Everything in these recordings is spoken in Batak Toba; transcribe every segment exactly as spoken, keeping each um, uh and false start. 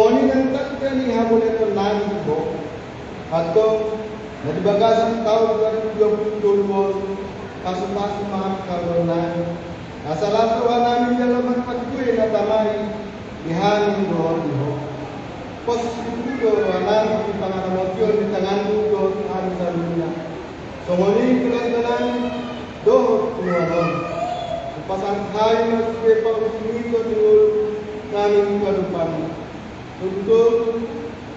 Hami nang tanda ni hamuliateonnami tu Ho. Antong, na di bagasan taon dua ribu dua puluh tolu on, pasupasu ma angka ulaonnami. Asa las rohanami jala marparbue na tama i di hami dohot di Ho. Pos situtu do rohanami di pangaramotion ni tanganMu dohot hami saluhutna. Songon i keluarganami dohot tu nuaeng on. Hupasahat hami ma sude paujungiton ni ngolunami tu adopanMu. Tongtong,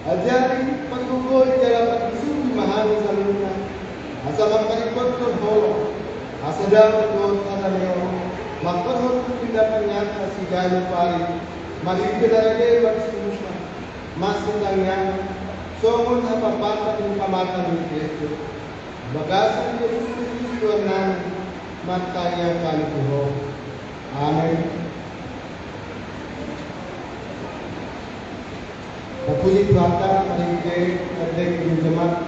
ajari, pargogoi jala pardisuhi ma hami saluhutna, asa mangkaringgotkan holong, asa dapot dohot hatabeon, mangkorhon tu tindakan nyata siganup ari, marhite na rade marsimuka, marsitangiangan, songon hapapatar ni pamatang ni Kristus. Bagasan Jesus Kristus Tuhannami, martangiang hami tu Ho. Amen. Tapuji Tuhanta, marhite Ende Ginjang Jemaat,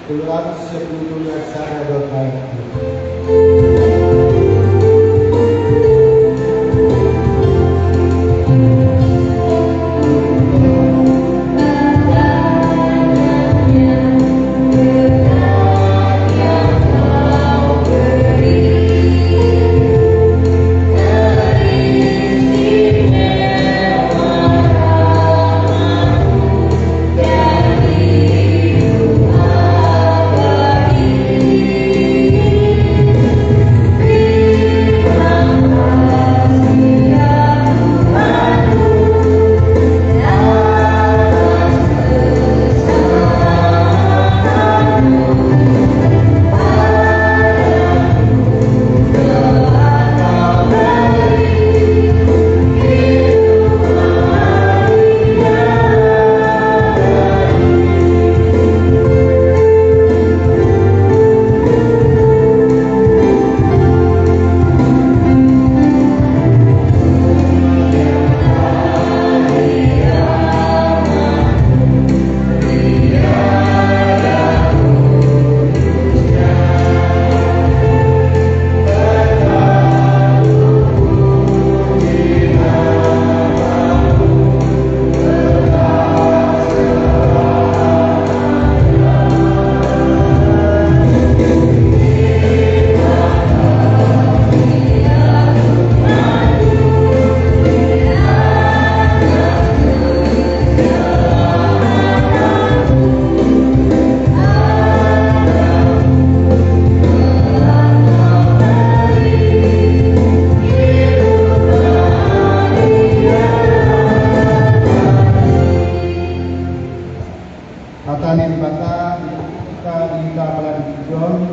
tolu ratus sia pulu tolu ayat sada dohot ayat dua. Hata ni Debata di hita, di hita apala di tingki on,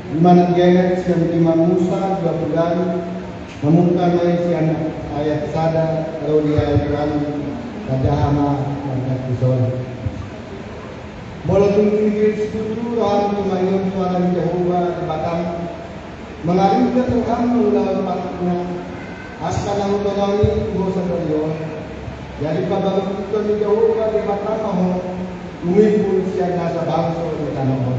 di mana diaget sian lima Musa dua pulu, mamungka ma i sian ayat sada ro di ayat ualu, tanda hama mangkatison. Molo tung di situtu roham tumangihon suara ni Jahowa Debatam, mangaringga roham mangulahon patikna, angka na hutongon i tu ho sadari on. Jadi pabangunkon ni Jahowa Debatam ma ho, tumimbul sian nasa bangso di tano on.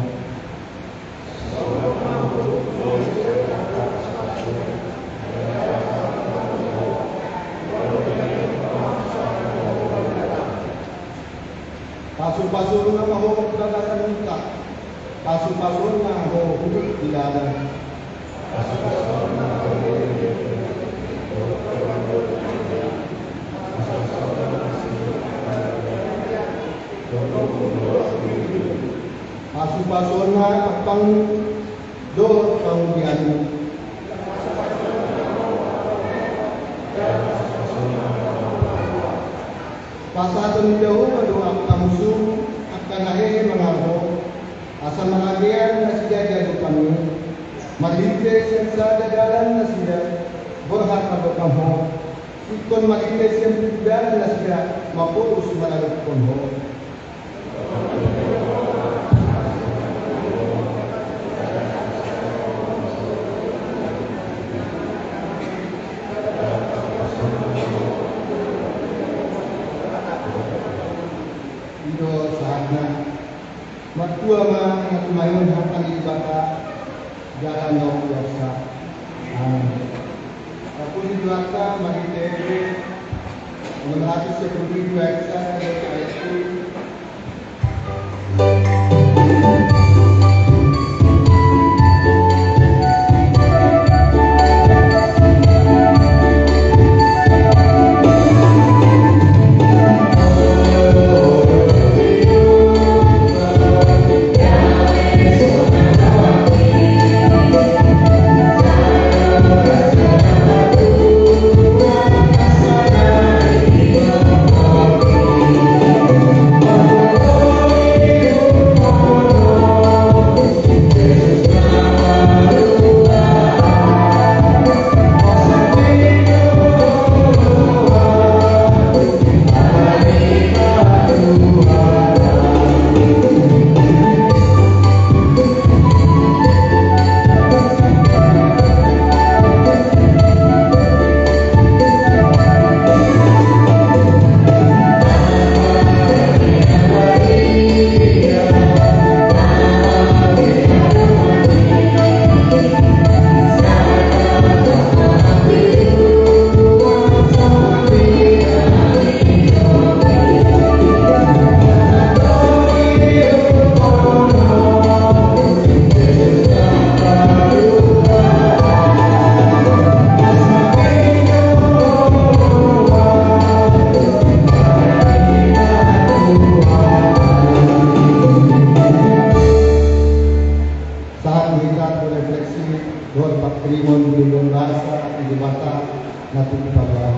Pasupasuna ma ho di bagasan huta, pasupasuna ho huhut di dalan. Pasupasuna ampangmu dohot pangudianmu. Pasahaton ni Jahowa do angka musum, angka na hehe mangago ho, asa maradean nasida di adopanmu. Marhite sian sada dalan nasida borhat mandongani ho, singkon marhite sian pitu dalan nasida maporus maradophon ho. I do sahatna. Martua ma na tumangihon hata ni Debata jala na umbiarsa. Amen. Tapuji Tuhanta, marhite Nomor seratus sepuluh ribu ayat satu ayat sepuluh. Sahat hita tu refleksi dohot pangkirimon di bulan bahasa di Debata na tingki panggalan.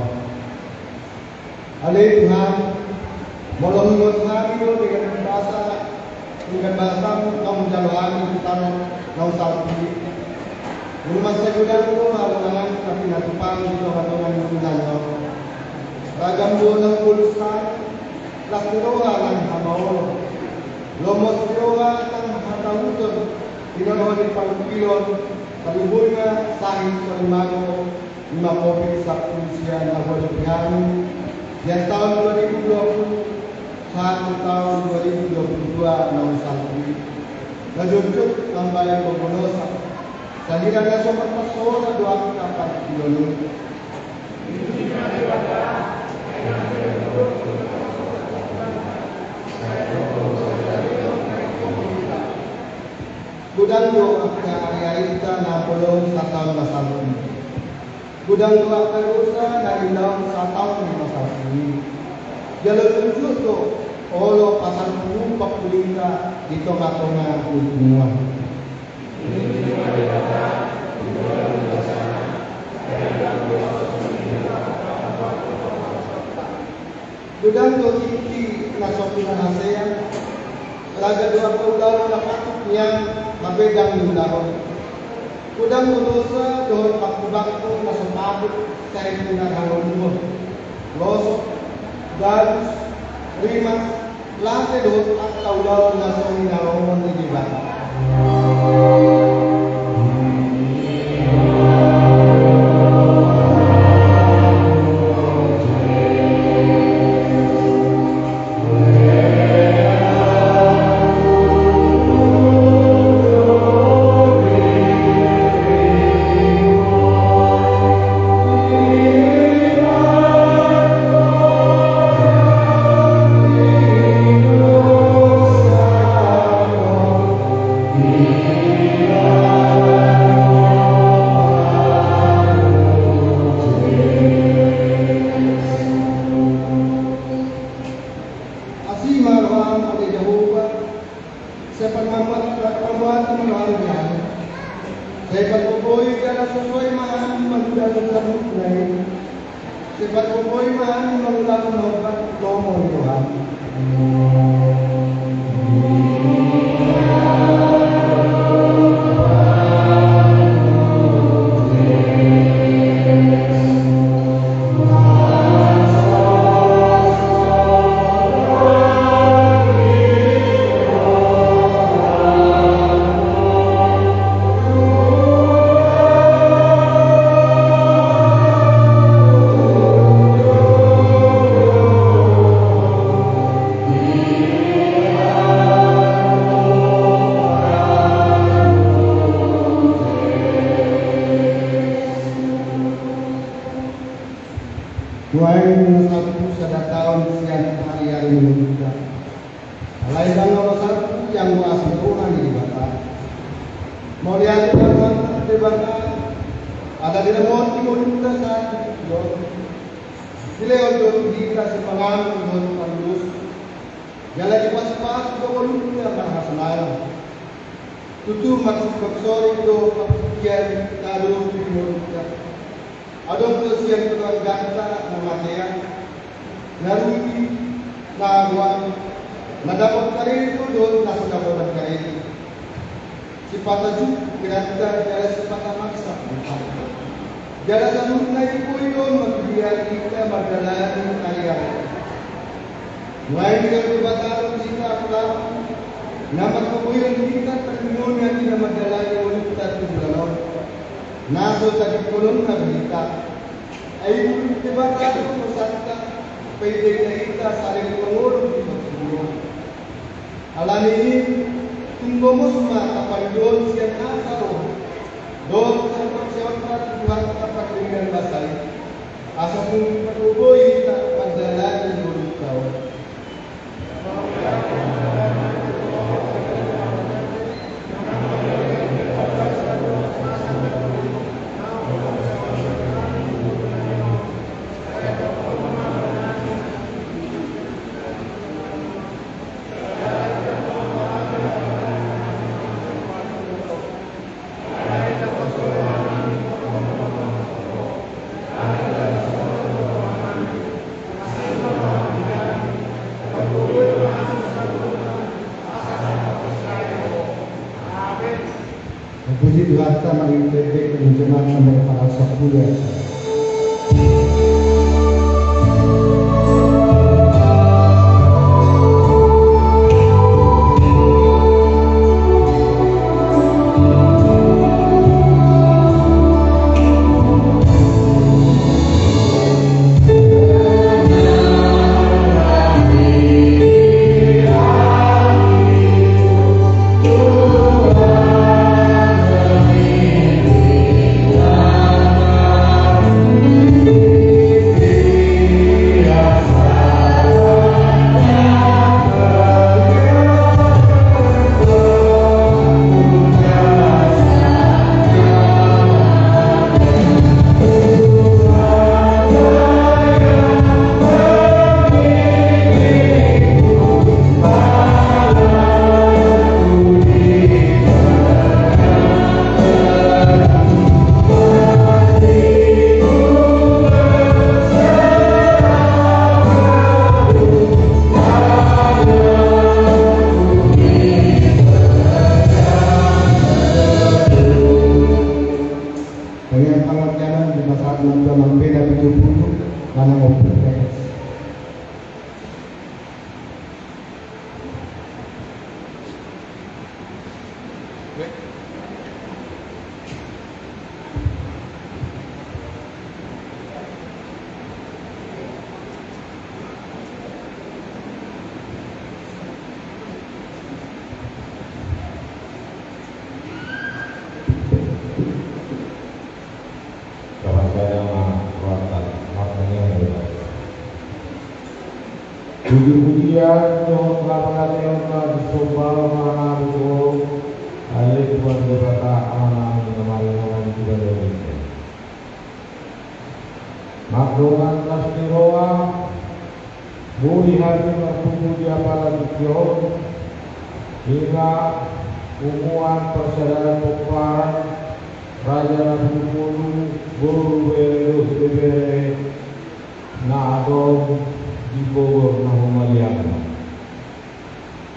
Ale Tuhan, molo huingot hami do denggan ni basa, denggan basaM na hujalo hami di tano naung salpu i. Molo mansai godang do haluaon na pinatupa di tongatonga ni ulaon on. Ragam do na umbolus hami, las ni roha nang hamaolon. Lomo ni roha nang hatahuton, pinarhon ni pangungkilon, tarlumobi ma sahit sorimago, lima kopi sampulu sia na huadopi hami, sian taon dua ribu dua puluh sahat tu taon dua ribu dua puluh dua naung salpu i. Na jotjot mambahen gogo dosa, sahira na so marpasora do angka parungkilon i. Godang do angka ariarinta na holong sataon na salpu i. Godang do angka dosa na niulaon sataon na salpu i. Jala jotjot do olo pasalpu pangkulinta di tongatonga ni punguan. Godang do tingki na so pinarhaseang, ragam do angka ulaon na patut nian mambedang ni ulaon. Godang do dosa dohot bangkubangku na so patut sai pinarhaloloan. Losok, galus, rimas, late dohot angka ulaon na so hinalomohon ni Debata. Asi ma roham ale Jahowa, sai parmamat, parmamat ma roham di hami. Sai pargogoi jala sosoi ma hami mangulahon na uli. Sai pargogoi ma hami mangulahon na umpat lomo ni roham. Nuaeng na salpu sada taon sian ari-ari ni ngolunta. Alai ndang na salpu ianggo asi ni roha ni Debata. Mauliate ma tu Debata, ala diramothon ni ngolunta sahat tu tingki on. Dilehon do tu hita sipanganon dohot parlobei. Jala dipasupasu do ngolunta marhasonangan. Tutu marsipanganon do partingkian na adong di ngolunta. Adong do sian keluarganta na mate, na rugi, na goar, na dapot karejo dohot na so dapotan karejo. Sipata jut hidanta jala sipata maksa. Jala saluhutna i boi do manggiat hita mardalani ari-ari. Nuaeng dilehon Debata tu hita ulaon na manghagogoihon hita parngoluon na mardalani ngolunta tu bulan on. Na so tadingkononna do hita. Ai bulut Debata do hosanta, paida-ida hita saleleng mangolu di parngoluon. Alani i, tung gomos ma tapaidohon sian nasa ro dohot haporseaonta tu Tuhanta Pardenggan Basa i, asa tung pargogoi hita mardalani ngolunta on. Puji Tuhanta, marhite hata ni jemaat nomor empat ratus sepuluh ya. Bagian pengertian di masyarakat Mantua Mampena pitu puluh, lanang opat. Puji-pujian dohot hamuliateon ma disomba ma na di Ho, ale Tuhan Debata Amanami na maringanan di banua on. Mardongan las ni roha, boi hami marpungu di apala tingki on, ima punguan parsadaan pomparan, raja na pulu-pulu, boru, bere dohot ibebere, na adong di Bogor na humaliangna.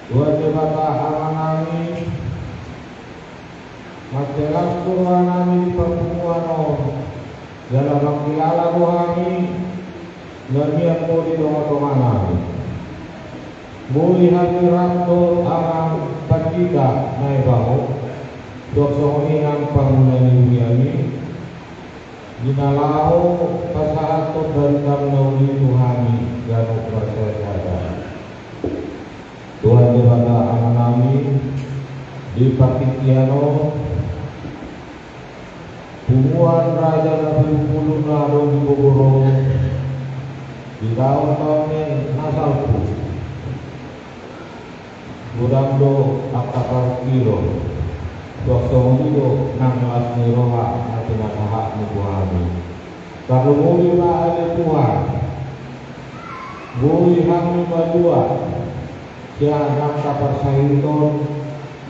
Tuhan Debata Amanami, mansai las do rohanami di parpunguan on, jala mangkilala do hami na mian Ho di tonga-tonganami. Boi hami rap dohot amang pandita Naibaho, suang songon i nang pangula ni huriami, di na laho pasahathon baritam na uli tu hami ganup marsae-sae. Tuhan Debata Amanami, di partingkian on, punguan raja na pulu-pulu na adong di Bogor on, Di taon-taon ni na salpu, godang do angka parungkilon. Suang songon i do nang las ni roha na pinasahatmu tu hami. Tarlumobi ma ale Tuhan, boi hami malua sian angka parsahiton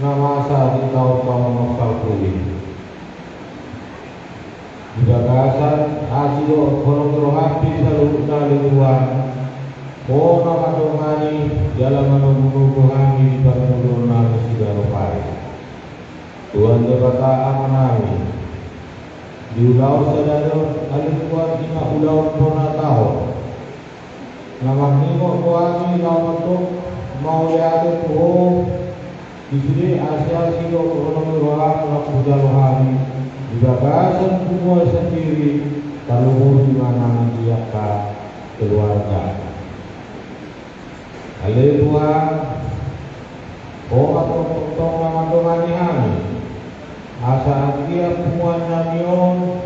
na masa di taon-taon na salpu i. Di bagasan asi dohot holong ni roham di saluhutna ale Tuhan, Ho na mandongani jala manogunogu hami di parngoluon nami siganup ari. Tuhan Debata Amanami, di ulaon sadari on ale Tuhan, i ma ulaon bona taon, na marningot do hami laho mandok mauliate tu Ho. Di sude asi-asi dohot holong ni roham na hujalo hami di bagasan punguan sandiri, tarlumobi ma nang di angka keluarga. Ale Tuhan, Ho ma tongtong na mandongani hami, asa anggiat punguan nami on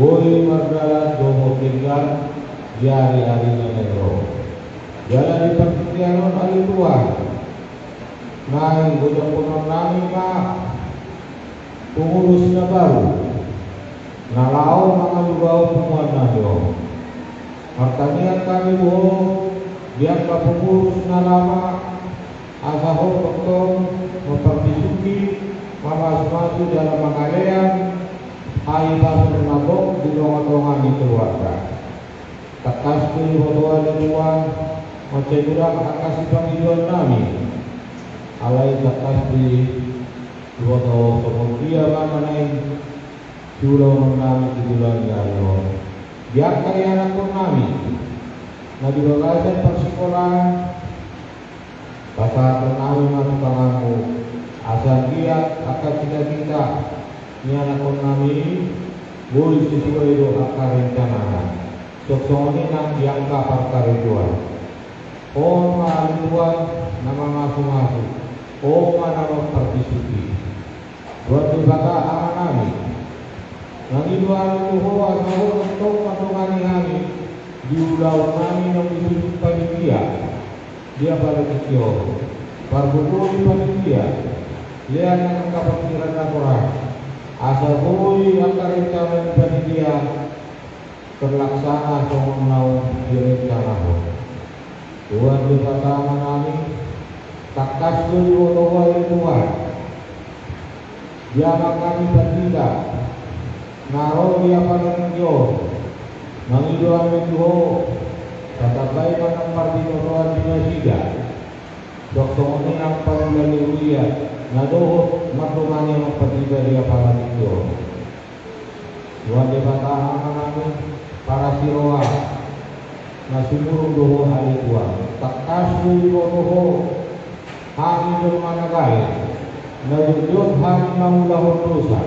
boi mardalan dohot denggan di ari-ari na naeng ro. Jala di partingkian on ale Tuhan, naeng godangkonon nami ma pengurus na baru na laho mangalugahon punguan nami on. Martangiang hami tu Ho di angka pengurus na lama, asa Ho tongtong mamparbisuhi, mamasumasu jala mangalean hahipason na gok di tonga-tonga ni keluarga. Tangkas do diboto ale Tuhan, mansai godang angka sipangidoan nami. Alai tangkas do diboto Ho songon dia ma na naeng siulaon nami di bulan ni ari on. Di angka ianakkon nami na di bagasan parsikolaan, pasahathon nami ma tu tanganmu, asa anggiat angka cita-cita ni anakkon nami boi sesuai dohot angka rencanana. Suang songon i nang di angka parkarejoan. Ho ma ale Tuhan na mamasumasu, Ho ma na mamparbisuhi. Tuhan Debata Amanami, mangido hami tu Ho asa Ho tongtong mandongani hami di ulaon nami na di suhut panitia, di apala tingki on, pargogoi panitia, lehon nang angka pingkiran na torang, asa boi angka rencana ni panitia terlaksana songon naung direncanahon. Tuhan Debata Amanami, tangkas do diboto Ho ale Tuhan di amang nami pandita na ro di apala tingki on. Mangido hami tu Ho, tatambai ma nang parbinotoan di nasida, suang songon i nang parbinotoan na dohot mandongani amang pandita di apala tingki on. Tuhan Debata Amanami, parasi roha na sumurung do Ho ale Tuhan. Tangkas do diboto Ho hami jolma na gabe, na jotjot hami mangulahon dosa.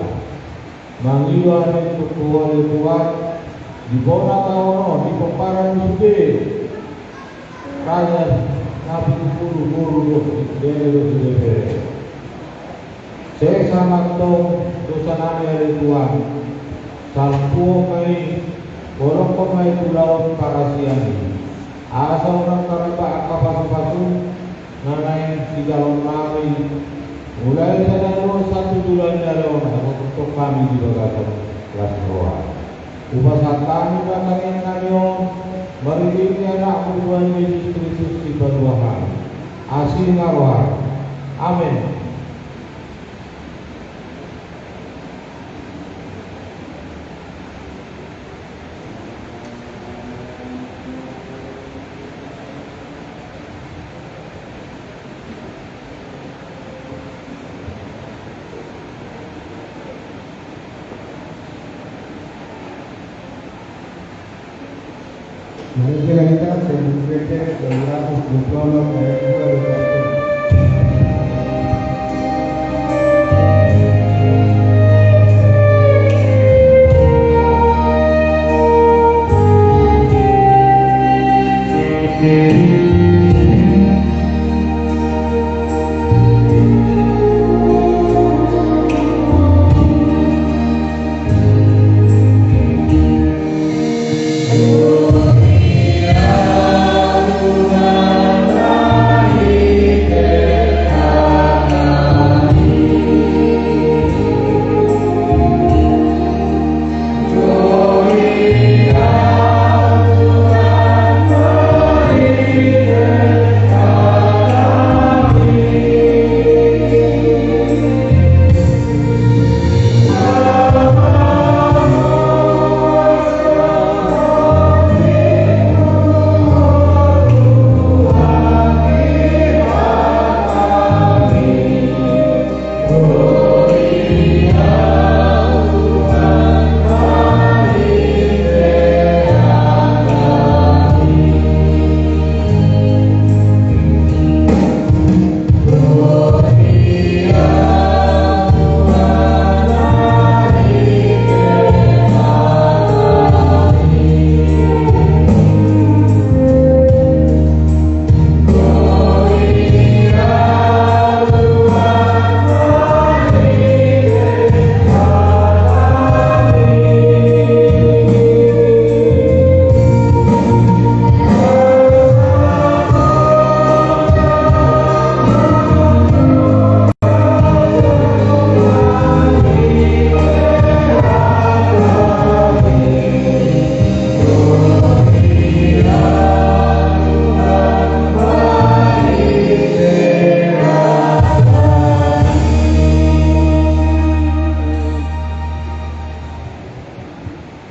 Mangido hami tu Ho ale Tuhan, di bona taon on, di pomparan ni sude raja na pitu pulu boru dohot bere dohot ibebere. Sesa ma antong dosa nami ale Tuhan, salpuhon ma i, holonghon ma i tu ulaon parasian i, asa unang tarlupa angka pasupasu na naeng sijaloon nami, mulai sada dohot sahat tu joloan ni ari on, asa tongtong hami di bagasan las ni roha. Hupasahat hami ma tangiang nami on marhite ni Anakmu Tuhan Jesus Kristus, Sipatupaon nami. Asi ma roham. Amen.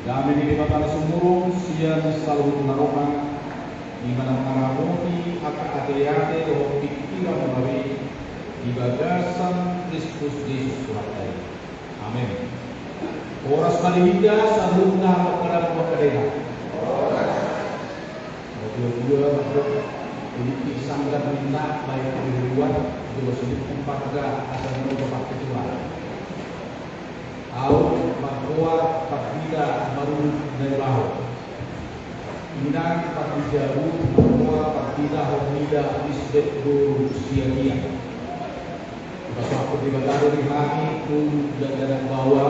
Dame ni Debata na sumurung sian saluhut na roha, i ma na mangaramoti angka ateate dohot pingkiranmuna be di bagasan Kristus Jesus Tuhanta i. Amen. Horas ma di hita saluhutna, mangkadap-, mangkadap. Dua-dua, dua-dua, jadi pisang dan minta baik di luar, dua sulit empat ga, asal dua pakai dua. Au margoar Pardita Maruluk Naibaho. Inang Pardita Margoar Pardita Hormida Lisbeth boru Siagian. Dipasahat Debata do di hami tolu dakdanak baoa.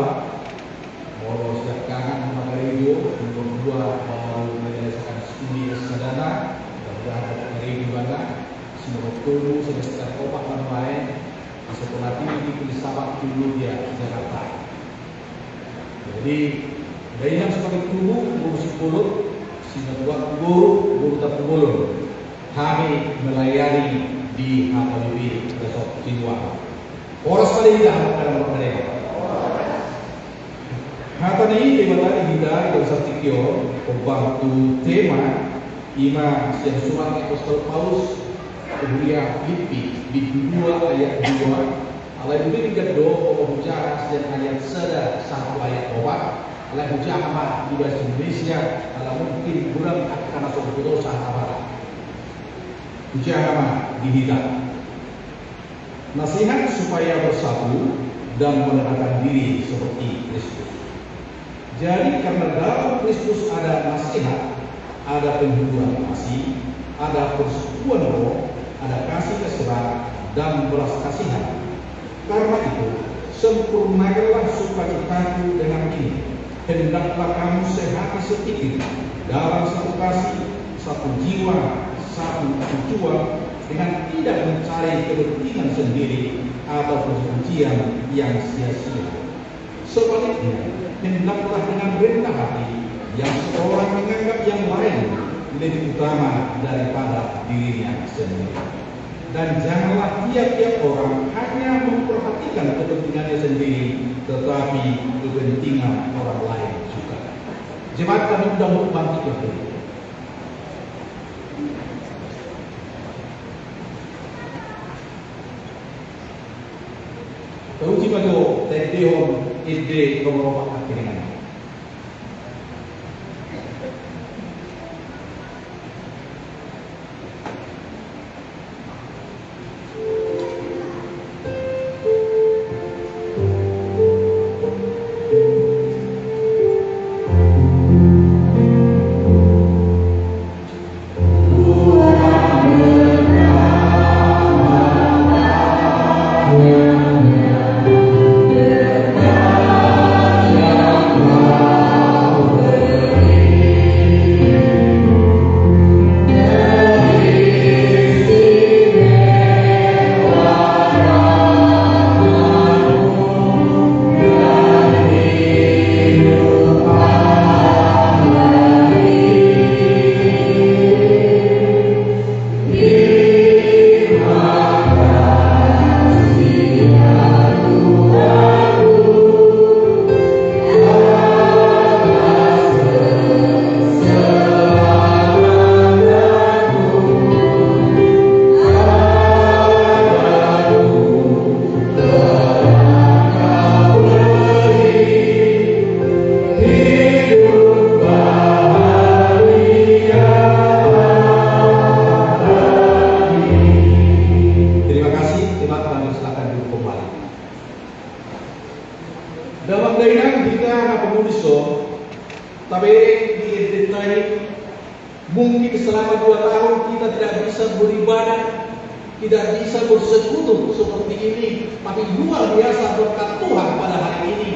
Molo siangkangan ma gareja, nomor dua baru menyelesaikan studi S sadana, mudah-mudahan dapat gareja ibana. Si nomor tolu semester opat ma nuaeng, di Sekolah Tinggi Filsafat Filologia Jakarta. Jadi, dainang sebagai tubuh, boru Simbolon, si natuaku boru, boru Tampubolon. Hami melayani di H K B P Resort Sinuaha. Horas ma di hita, mangkadap-, mangkadap. Hata ni Debata di hita di bagasan tingki on, hombar tu tema, i ma sian surat ni apostel Paulus tu huria Pilippi, bindu dua ayat dua, alai dung i denggan do, molo hujaha sian ayat sada sahat tu ayat opat, alai hujaha ma di bahasa Indonesia, ala mungkin godang angka na so huboto sahat apala. Hujaha ma di hita. Nasihat supaya bersatu dan mendekatkan diri seperti Kristus. Jadi, karena dalam Kristus ada nasihat, ada penghiburan kasih, ada persekutuan roh, ada kasih mesra, dan belas kasihan. Karena itu, sempurnakanlah sukacitaku dengan ini. Hendaklah kamu sehati sepikir, dalam satu kasih, satu jiwa, satu tujuan, dengan tidak mencari kepentingan sendiri atau puji-pujian yang sia-sia. Sebaliknya, hendaklah dengan rendah hati, yang seorang menganggap yang lain lebih utama daripada dirinya sendiri. Dan janganlah tiap-tiap orang hanya memperhatikan kepentingannya sendiri, tetapi kepentingan orang lain juga. Jemaat, kami undang untuk bangkit berdiri. Tarusi ma jo, taendehon ende nomor opat angka inang. Terima kasih, jemaat, kami silakan duduk kembali. Damang dainang, hita na panulis on, tabereng di endenta i, mungkin selama dua tahun kita tidak bisa beribadah, tidak bisa bersekutu seperti ini, tapi luar biasa berkat Tuhan pada hari ini.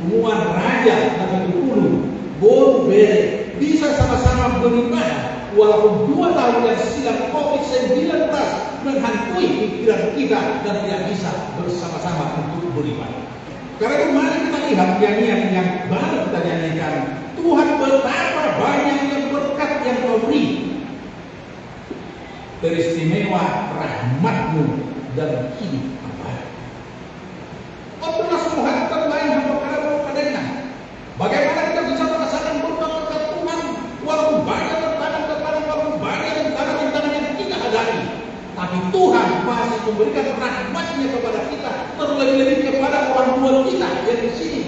Nuaeng raja, na pitupulu, boru, bere, bisa sama-sama beribadah, walaupun dua tahun yang silam covid sembilan belas menghantui pikiran kita dan tidak bisa bersama-sama untuk beribadah. Karena itu, mari kita lihat nyanyian yang baru kita nyanyikan, Tuhan, betapa banyaknya berkat yang Kau beri. Teristimewa rahmat-Mu dan hidup abadi. Waktu las rohanta, baen hamu angka dongan. Bagaimana kita bisa merasakan berkat-berkat Tuhan, walaupun banyak tantangan-tantangan, walaupun banyak rintangan-rintangan yang kita hadapi, tapi Tuhan masih memberikan rahmat-Nya kepada kita, terlebih-lebih kepada orang tua kita yang di sini,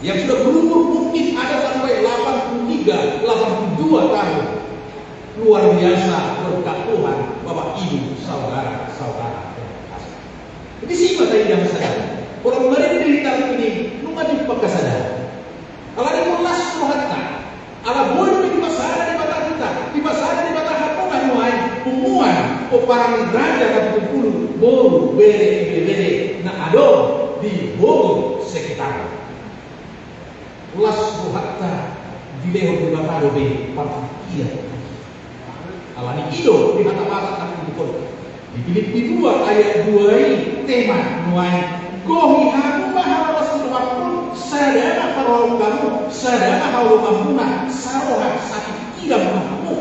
yang sudah berumur mungkin ada sampai delapan puluh tiga, delapan puluh dua tahun. Luar biasa berkat Tuhan, Bapak, Ibu, saudara-saudara. Jadi, siapa tadi yang sadar? Orang kemarin di dalam ini, nunga di pangkasada. Ala ni i las rohanta, ala boi pe dipasada Debata hita, dipasada Debata hita nuaeng, punguan, pomparan ni raja na pitu pulu, boru, bere, ibebere na adong di Bogor sekitar. Las rohanta dilehon Debata dope partingkian. Ala ni i do di hata Batak na pintor. Di Pilippi dua ayat dua i tema nuaeng: Gohi hamu ma halalas ni rohangku, sada ma haroaon hamu, sada ma haholonganmuna, saroha sapingkiran ma hamu.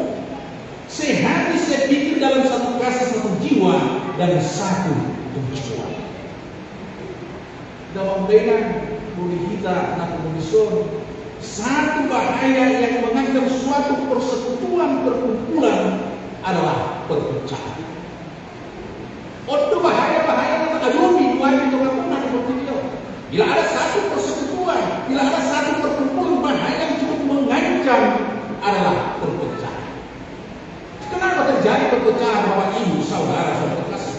Sehati sepikir, dalam satu kasih, satu jiwa, dan satu tujuan. Damang dainang, boi hita na punggung dison, satu bahaya yang mengancam suatu persekutuan, perkumpulan adalah perpecahan. On do bahaya-bahaya na taadopi nuaeng di tonga-tonga ni portibi on. Bila ada satu persekutuan, bila ada satu perkumpulan, bahaya yang cukup mengancam adalah perpecahan. Kenapa terjadi perpecahan, Bapak Ibu, saudara, saudara terkasih?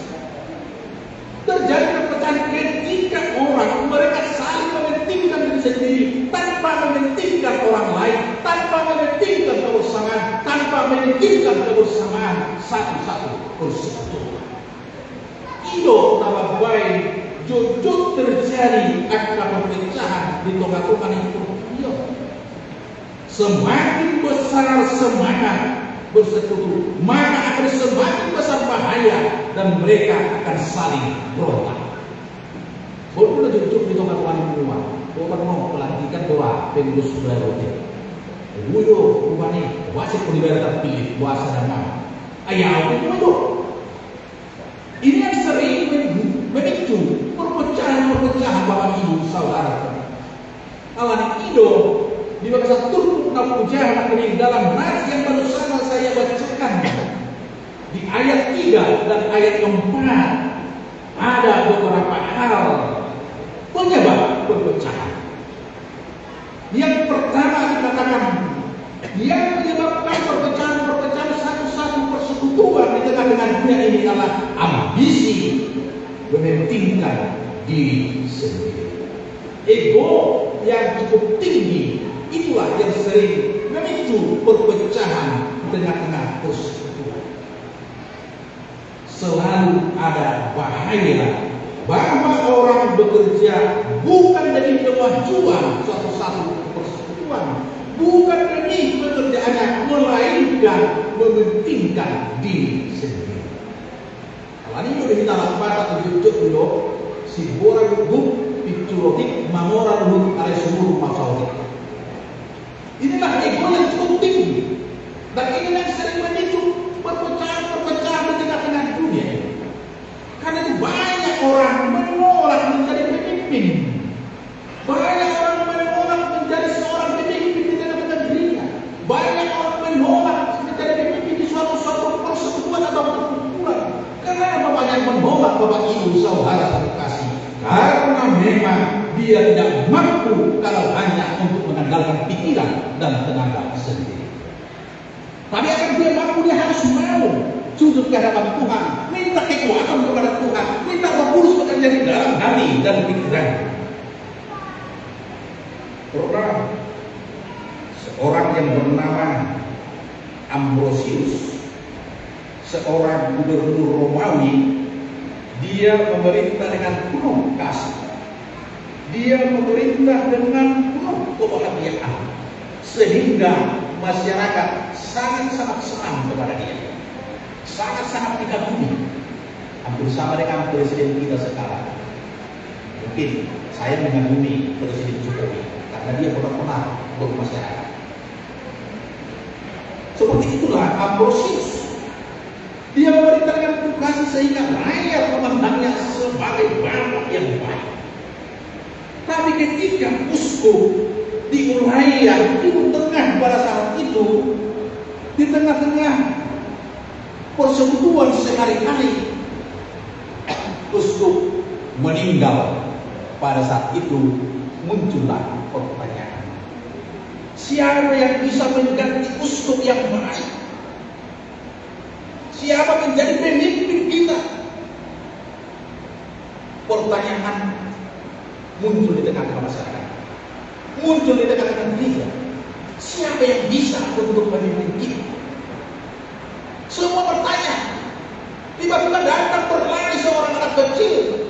Terjadi perpecahan ketika orang mereka saling mementingkan diri sendiri tanpa mementingkan orang lain, tanpa mementingkan kebersamaan, tanpa mementingkan kebersamaan satu-satu persekutuan. I do na mambaen jotjot terjadi angka perpecahan di tonga-tonga ni portibi on. Semakin besar semangat bersekutu, maka akan semakin besar bahaya dan mereka akan saling berontak. Boi do jotjot di tonga-tonga ni punguan, boi do pelantikan do ra pengurus baru. Boi do rupani, boasa pe dibaen terpilih, boasa dang. Ai au pe do. Ini yang sering mem-, memicu perpecahan-perpecahan, Bapak Ibu, saudara. Ala ni i do, di bagasan turpuk na hujaha nangkin dalam nas yang baru sama saya bacakan, di ayat tiga dan ayat empat, ada beberapa hal penyebab perpecahan. Yang pertama dikatakan, yang menyebabkan perpecahan-perpecahan, satu-satu persekutuan di tengah-tengah dunia ini adalah ambisi, mementingkan diri sendiri. Ego yang cukup tinggi, itulah yang sering memicu perpecahan di tengah-tengah persekutuan. Selalu ada bahaya bahwa orang bekerja bukan demi kemajuan suatu, satu persekutuan, bukan demi pekerjaannya, melainkan mementingkan diri sendiri. Ala ni i do di hita las Batak, jotjot do simbora gukguk, pincur otik, mamora luhut, alai sumurung ma saotik. Inilah ego yang cukup tinggi. Dan inilah yang sering memicu perpecahan-perpecahan di tengah-tengah dunia ini. Karena itu banyak orang menolak menjadi pemimpin. Banyak orang menolak menjadi seorang pemimpin di tengah-tengah gereja. Banyak orang menolak menjadi pemimpin di suatu, suatu persekutuan atau perkumpulan. Kenapa banyak menolak, Bapak Ibu, saudara terkasih? Karena memang dia tidak mampu kalau hanya untuk mengandalkan pikiran dan tenaga sendiri. Tapi agar dia mampu, dia harus mau sujud ke hadapan Tuhan, minta kekuatan kepada Tuhan, minta Roh Kudus bekerja di dalam hati dan pikiran. Pernah seorang yang bernama Ambrosius, seorang gubernur Romawi, dia memerintah dengan penuh kasih. Dia memerintah dengan penuh kebahagiaan, sehingga masyarakat sangat-sangat senang kepada dia, sangat-sangat dikagumi. Hampir sama dengan presiden kita sekarang. Mungkin saya mengagumi Presiden Jokowi, Karena dia benar-benar bermasyarakat. Seperti itulah Ambrosius. Dia memerintah dengan penuh kasih sehingga rakyat memandangnya sebagai bapak yang baik. Tapi ketika uskup di wilayah Timur Tengah pada saat itu, di tengah-tengah persekutuan sehari-hari, uskup meninggal. Pada saat itu muncullah pertanyaan, siapa yang bisa mengganti uskup yang baik? Siapa menjadi pemimpin kita? Pertanyaan muncul di tengah-tengah masyarakat, muncul di tengah-tengah gereja. Siapa yang bisa untuk memimpin kita? Semua bertanya. Tiba-tiba datang berlari seorang anak kecil.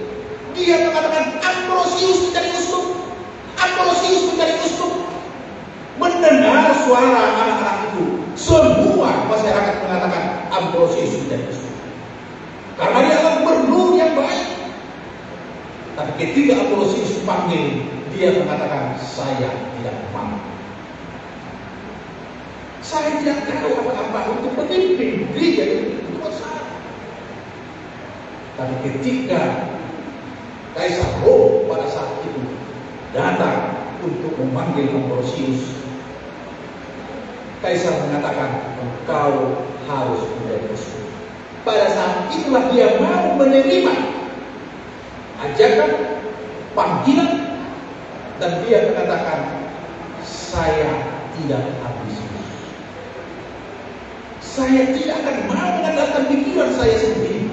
Dia mengatakan, "Ambrosius menjadi uskup. Ambrosius menjadi uskup." Mendengar suara anak-anak itu, semua masyarakat mengatakan, "Ambrosius menjadi uskup." Karena dia adalah gubernur yang baik. Tapi ketika Ambrosius dipanggil, dia mengatakan, "Saya tidak mampu. Saya tidak tahu apa-apa untuk memimpin gereja ini, untuk masyarakat." Tapi ketika Kaisar Rom pada saat itu datang untuk memanggil Ambrosius, Kaisar mengatakan, "Engkau harus menjadi uskup." Pada saat itulah dia mau menerima ajakan, panggilan, dan dia mengatakan, "Saya tidak ambisius. Saya tidak akan mau mengandalkan pikiran saya sendiri."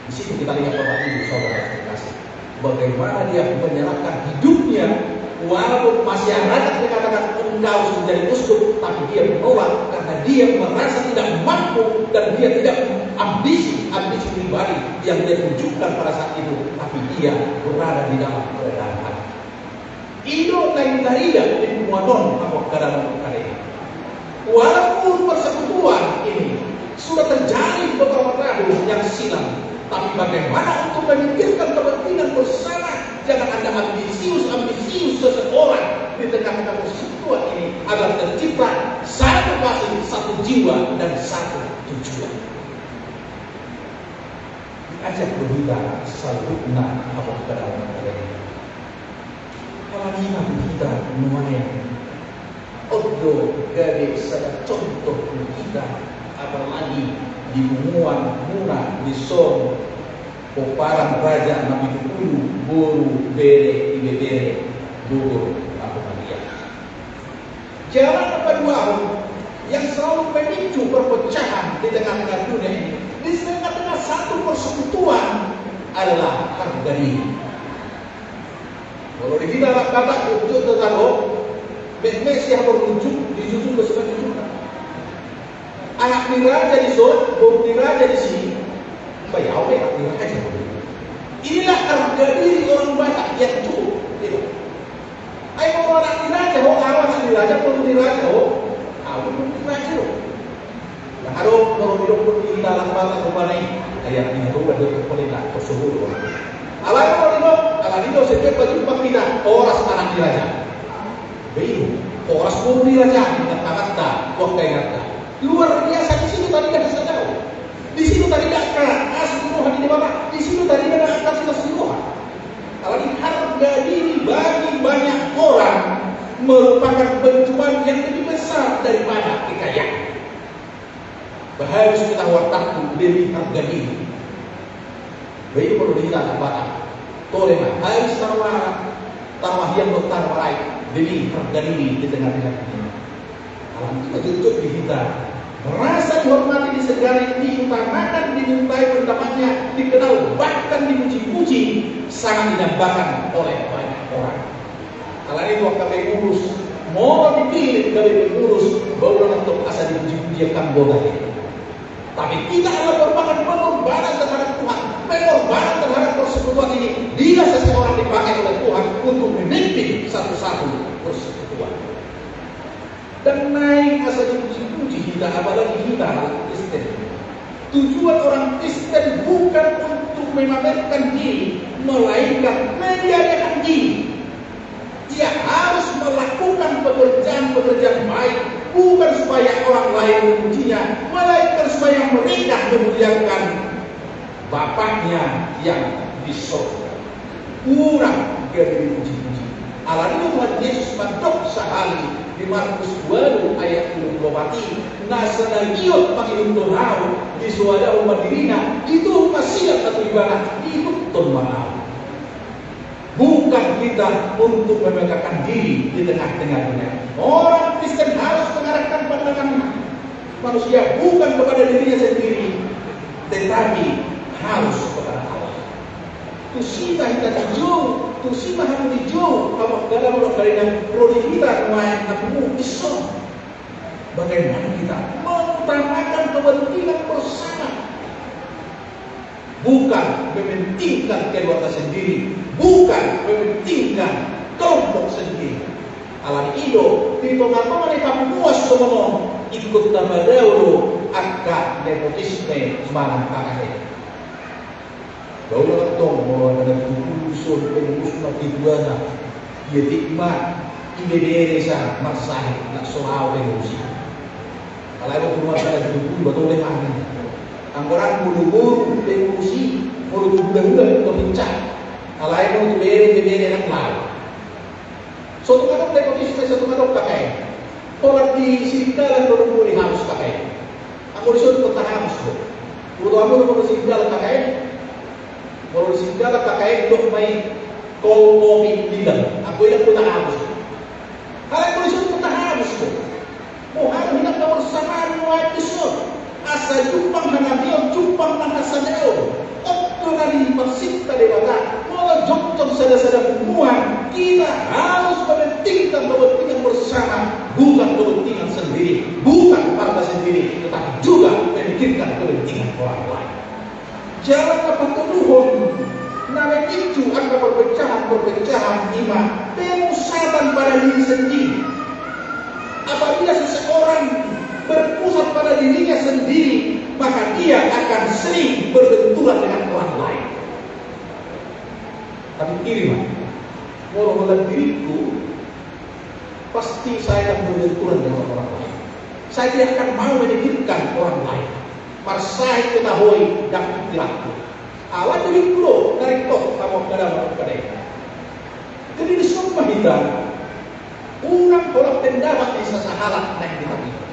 Di situ kita lihat Bapak Ibu Saudara yang terkasih, bagaimana dia menyerahkan hidupnya, walaupun masyarakat dikatakan, "Engkau harus menjadi uskup," tapi dia menolak karena dia merasa tidak mampu dan dia tidak ambisi, ambisi pribadi yang dia tunjukkan pada saat itu, tapi dia berada di dalam keadaan hati. I do na tarida di punguan on, angka dongan. Walaupun persekutuan ini sudah terjadi beberapa tahun yang silam, tapi bagaimana untuk memikirkan kepentingan bersama? Jangan ada ambisius-ambisius seseorang di tengah-tengah persekutuan ini, agar tercipta satu kasih, satu jiwa, dan satu tujuan. Diajak do hita saluhutna, angka dongan. Apalagi ma tu hita nuaeng. On do gabe sada contoh tu hita, apalagi di punguan muna dison, pomparan raja na pitu pulu, boru, bere, ibebere, Bogor, Tahu Maria. Jalan paduahon yang selalu memicu perpecahan di tengah-tengah dunia ini, di tengah-tengah satu persekutuan, adalah harga diri. Molo di hita anak Batak, ujung tetanggo, mek-mek sian borunjuk, dijujung do sian borunjuk. Anak ni raja dison, boru ni raja disi, molo au be anak ni raja. Inilah harga diri orang Batak yang cukup. Ai molo anak ni raja ho, au anak ni raja, boru ni raja ho, au boru ni raja do. Nah, adong molo didok di hita anak Batak rupani, ai anak ni raja do, paling na, kosogoro. Alai molo didok, alani do setiap berjumpa hita, horas anak ni raja. Be i do, horas boru ni raja, inna tangan, wah, inna tangan. Luar biasa, di situ tadi ada sadao. Di situ tadi ada kasih roha di Debata, di situ tadi ada kasih roha. Alani harga diri bagi banyak orang merupakan pencurian yang lebih besar daripada kekayaan. Bahabis hita horta tu lebih harga diri. Baik, molo di hita anak Batak, tole ma habis taruhara, taruhara hian dohot taruhara i, lebih harga diri di tengah-tengah dunia. Alani i ma jotjot di hita merasa dihormati, disegani, diutamakan, dimintai pendapatnya, dikenal, bahkan dipuji-puji, sangat didambakan oleh banyak orang. Alani i tu angka pengurus, molo dipilih gabe pengurus, boi do nantong asa dipuji-puji angka anggota i. Tapi kita adalah merupakan pengorbanan terhadap Tuhan, pengorbanan terhadap persekutuan ini. Dia seseorang dipakai oleh Tuhan untuk memimpin satu-satu persekutuan. Dan naeng asa dipuji-puji hita, apalagi hita halak Kristen. Tujuan orang Kristen bukan untuk memamerkan diri, melainkan mendiadakan diri. pekerjaan-pekerjaan baik, bukan supaya orang lain memujinya, melainkan supaya mereka memuliakan Bapaknya yang di sorga. Hurang gabe dipuji-puji. Alani i Tuhan Jesus mandok sahali di Markus dua ayat dua puluh empat i, na sanagiot mangihuthon Ahu, disoadahon ma dirina, dituhuk ma siap na tu ibana, diihuthon ma Ahu. Bukan kita untuk memegahkan diri di tengah-tengah dunia. Orang Kristen harus mengarahkan pandangan manusia bukan kepada dirinya sendiri, tetapi harus kepada Allah. Tusi ma hita dijou, tusi ma hamu dijou, hamu angka dongan, ro di hita nuaeng hamu dison. Bagaimana kita mengutamakan kepentingan bersama? Bukan mementingkan keluarga sendiri, bukan mementingkan kelompok sendiri. Alani i do, di tonga-tonga ni pamuas songon on, ingkon tapadao do angka nepotisme manang K K N. Baru antong molo angka na tubu son pengurus ma ketuana, ia dik ma ibebere sa marsahit na so laho pengurus i. Alai molo tubu ma angka na tubu, batole ma. Anggo rang molo boru pengurus i, molo tubu da hula tu pincang. Alai molo tu bere, ibebere nang laho. Sotung adong nepotisme, sotung adong K K N. Holan di Singgalang do dung boi habus K K N. Anggo dison pe tahabus do. Boto hamu do molo Singgalang K K N? Molo Singgalang K K N dok ma i tol Mopi Bilang. Anggo i dang pe tahabus. Alai anggo dison pe tahabus do. Boha do hita kebersamaan nuaeng dison? Asa jumpang hanapion, jumpang na hasadaon. On do na diparsinta Debata, molo jongjong sada-sada punguan, kita harus mementingkan kepentingan bersama, bukan kepentingan sendiri, bukan harta sendiri, tetapi juga memikirkan kepentingan orang lain. Jala na patoluhon, na mepicu angka perpecahan-perpecahan i ma pemusatan pada diri sendiri. Apabila seseorang berpusat pada dirinya sendiri, maka dia akan sering berbenturan dengan orang lain. Tapi iri ma, molo holan diriku, pasti saya akan berbenturan dengan orang lain. Saya tidak akan mau memikirkan orang lain. Marsahit hita ho i, dang pikiranku. Ala diriku do na ringkot, hamu angka dongan, hamu angka dainang. Jadi dison ma hita, unang holan pendapat ni sasahalak naeng hita piga.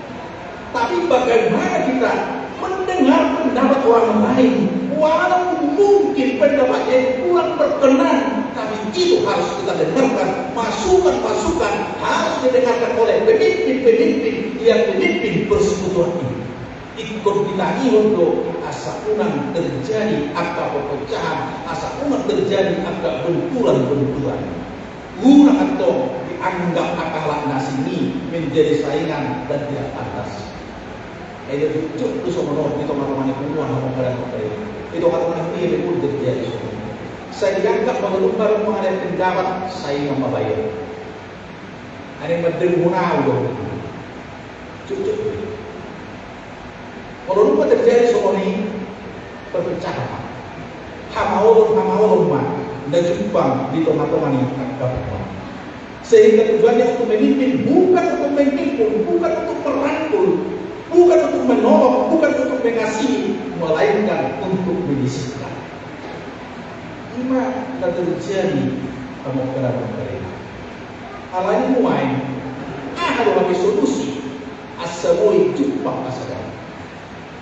Tapi bagaimana kita mendengar pendapat orang lain, walaupun mungkin pendapatnya itu kurang berkenan, tapi itu harus kita dengarkan. Masukan-masukan harus didengarkan oleh pemimpin-pemimpin yang memimpin persekutuan ini. Ingkon ditangihon do asa unang terjadi angka perpecahan, asa unang terjadi angka benturan-benturan. Unang antong dianggap angka halak na asing i menjadi saingan dan tidak pantas. Ai da jotjot do songon on di tonga-tonga ni punguan, hamu angka dongan, hamu angka dainang. Di tonga-tonga ni punguan i molo terjadi songon on, sai dianggap molo dung adong mangalehon pendapat, saingan ma baen. Ai na mandengmon ahu do. Jotjot do i. Molo dung terjadi songon i, perpecahan ma. Hamaolon-hamaolon ma na jumpang di tonga-tonga ni angka punguan. Sehingga tujuannya untuk memimpin, bukan untuk menghimpun, bukan untuk merangkul, bukan untuk menolong, bukan untuk mengasihi, melainkan untuk menyisihkan. I ma na terjadi, hamu angka dongan, hamu angka dainang. Alani nuaeng, aha do hape solusi asa boi jumpang hasadaon?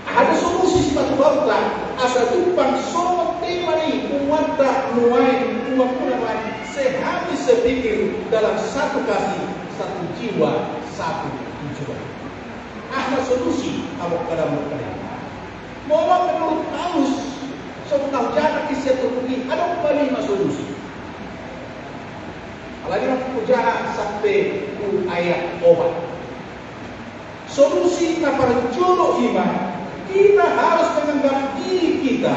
Aha do solusi sipatupaonta asa jumpang songon tema ni punguanta nuaeng, punguanmuna nuaeng, sehati sepikir, dalam satu kasih, satu jiwa, satu tujuan? Aha solusi, hamu angka dongan, hamu angka dainang? Molo menurut Paulus, songon na hujaha nangkin sian turpuk i, adong ma lima solusi. Alani i ma hujaha sampe tu ayat opat. Solusi na parjolo i ma, kita harus menganggap diri kita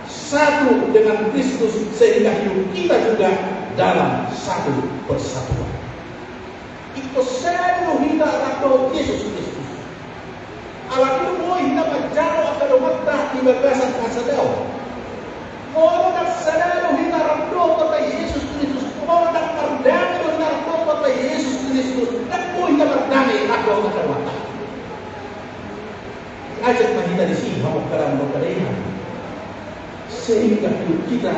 satu dengan Kristus, sehingga hidup kita juga dalam satu persatuan. Ingkon sada do hita rap dohot Jesus Kristus. Alani i do boi hita manjalo angka donganta di bagasan hasadaon. Molo ndang sada do hita rap dohot Tuhan Jesus Kristus, molo ndang mardame do hita rap dohot Tuhan Jesus Kristus, ndang Ajak ma hita di sini, hamu kada, hamu kada, sehingga hidup kita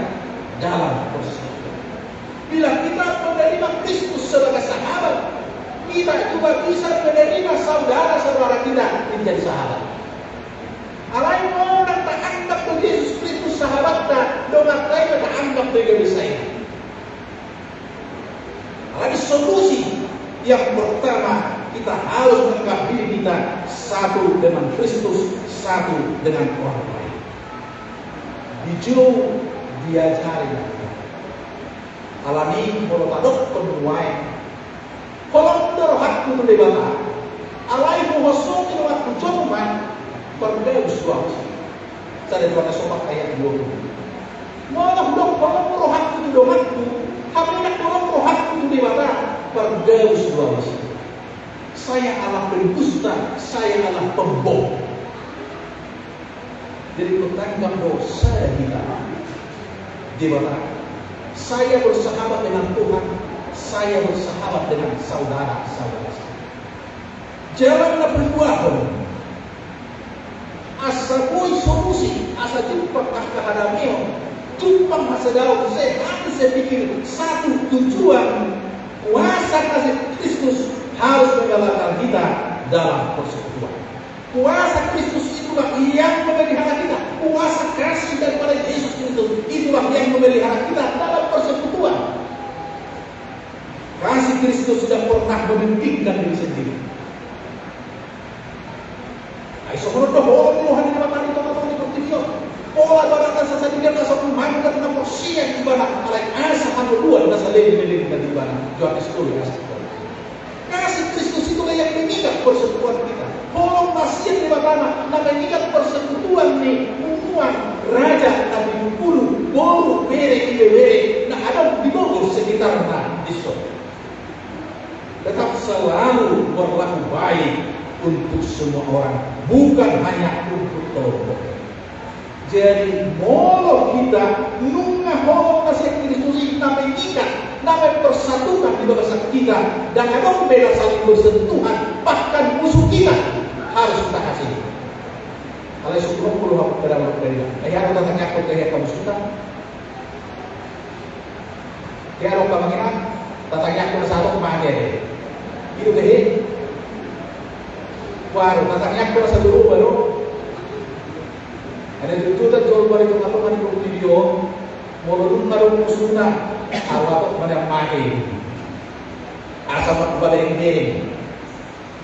dalam persekutuan. Bila kita menerima Kristus sebagai sahabat, kita juga bisa menerima saudara-saudara kita menjadi sahabat. Alai molo ndang taanggap do Jesus Kristus sahabatta, dongan ta i ma taanggap do i gabe saingan. Alai solusi yang pertama, kita harus menganggap diri kita satu dengan Kristus, satu dengan orang lain. Dijou diajari. Alani molo tadokkon nuaeng, holong do rohangku tu Debata, alai huhosongi rohangku jolma, pargabus do ahu. Sada Johannes opat ayat dua puluh. Molo hudok holong rohangku tu donganku, hape ndang holong rohangku tu Debata, pargabus do ahu. Saya Allah penebusnya, saya Allah pembohong. Jadi, bertanggung dosa kita, Debata. Saya bersahabat dengan Tuhan, saya bersahabat dengan saudara-saudara saya. Jalan na paduahon, asa boi solusi, asa jumpang angka hadameon, jumpang hasadaon, sehati sepikir, satu tujuan, kuasa kasih Kristus harus menggerakkan kita dalam persekutuan. Kuasa Kristus itulah yang memelihara kita. Kuasa kasih daripada Yesus Kristus itulah yang memelihara kita dalam persekutuan. Kasih Kristus tidak pernah mementingkan diri sendiri. Ai songon on do holong ni roha ni Debata di tonga-tonga ni portibi on. Pola do anak na sasandirian, na so mangan, na porsea di ibana, alai asa hangoluan na saleleng-leleng na di ibana. Johannes tolu ayat sampulu. Kasih Kristus itulah yang mengikat persekutuan kita. Holong na sian Debata na, na mengikat persekutuan ni punguan, raja, na pitu pulu, boru, bere, ibebere na adong di bogor sekitarna dison. Tetap selalu berlaku baik untuk semua orang, bukan hanya untuk kelompok. Jadi, molo hita nunga holong na sian Kristus i na mengikat, na mempersatukan di bagasan hita, ndang adong be na saling bersentuhan, bahkan musuh kita harus kita kasih. Alai sungguh puluh aku kadang berkeringat. Ai adong tatangiangkon tu angka musuhta. Ia adong, Amang Inang, tatangiangkon na sahat on mate ate. I do be he. Waduh, tatangiangkon na sahat on do. Ada tujuan jolma di tonga-tonga ni portibi on, molo dung adong musuhna, sahat on ma nian mate. Asa ma hupabereng-bereng.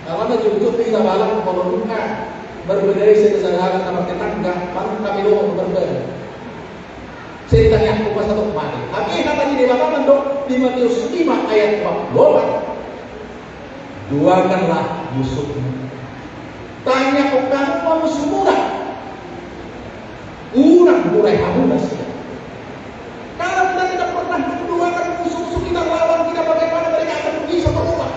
Alana jotjot do hita, Amang, molo nunga marbadai sada-sada halak na martetangga, manang hami do marbadai. Sai tangiangkon ma sahat on mate. Hape hata ni Debata mandok di Matius lima ayat empat puluh opat, "Doakanlah musuhmu." Tangiangkon hamu ma musuhmuna. Unang hurai hamu nasida. Kalau kita tidak pernah mendoakan musuh-musuh kita, lawan kita, bagaimana mereka akan bisa berubah?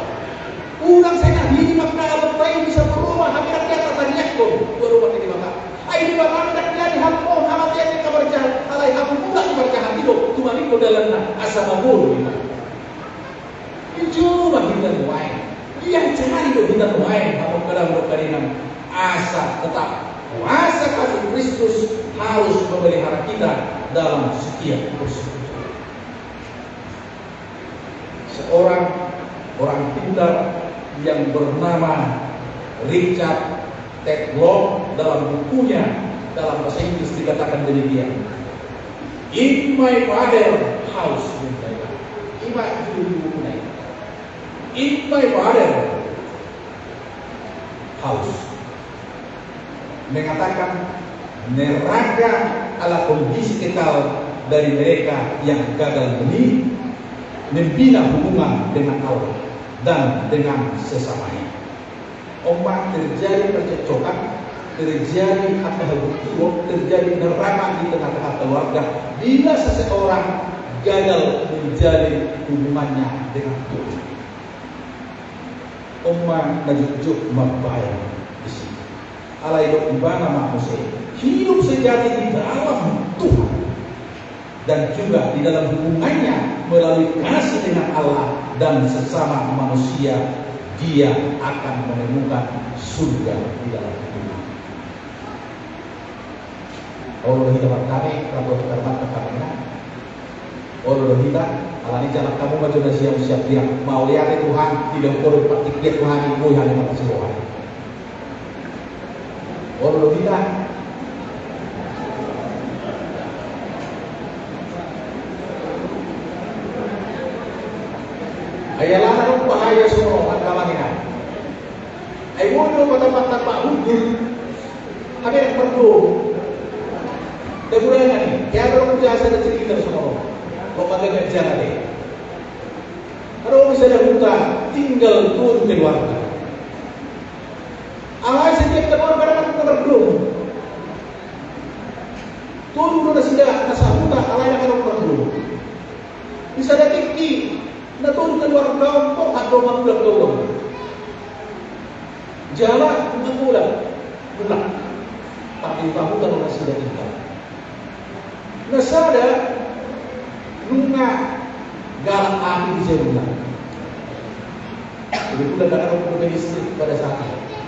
Unang sai na hini ma halak i bisa berubah, hami ndang hea tatangiangkon tu adopan ni Debata. Ai Debata ndang jadi hamu hamatean ni angka parjahat, alai hamu muna angka parjahat i do tumarik do dalanna asa mangolu hita. Dijou ma hita nuaeng. Diajari do hita nuaeng, hamu angka amang dohot inang, asa tetap kuasa kasih Kristus harus memelihara kita dalam setiap persekutuan. Seorang orang pintar yang bernama Richard Tedlock dalam bukunya, dalam bahasa Inggris dikatakan demikian, "In My Father House," i ma judul ni bukuna i. "In My Father House." Mengatakan, neraka ala kondisi kekal dari mereka yang gagal meni-, membina hubungan dengan Allah dan dengan sesamanya. On ma terjadi percekcokan, terjadi angka habuntuon, terjadi neraka di tengah-tengah keluarga bila seseorang gagal menjalin hubungannya dengan Tuhan. On ma na jotjot mambaen disi. Alai didok ibana ma muse, hidup sejati di dalam Tuhan dan juga di dalam hubungannya melalui kasih dengan Allah dan sesama manusia, dia akan menemukan surga di dalam hidupnya. Olo do hita martangiang, rap dohot hita martangiang. Olo do hita, alani i jala hamu ma jo na siap-siap, mauliate Tuhan, di dalam kodo partingkian Tuhan i, boi hami marsiroha. Olo do hita. Ai alana do bahaya songon on, angka amang inang. Ai boi do patambahon-tambahon hundul. Hape na mardomu. Daburangan i, ia adong jasa na cerita songon on. Lo magagat jala de. Adong sada huta tinggal tolu keluarga. Alai setiap keluarga na mardomu. Tolu do nasida na sahuta, alai na adong mardomu. Di sada tingki na tolu keluarga on, tong adong mangula tolu. Jala mangula, mulak. Tapi tahu kalau nasida tinggal. Na sada nunga galak api di jabuna. Kebetulan na adong listrik pada saat itu.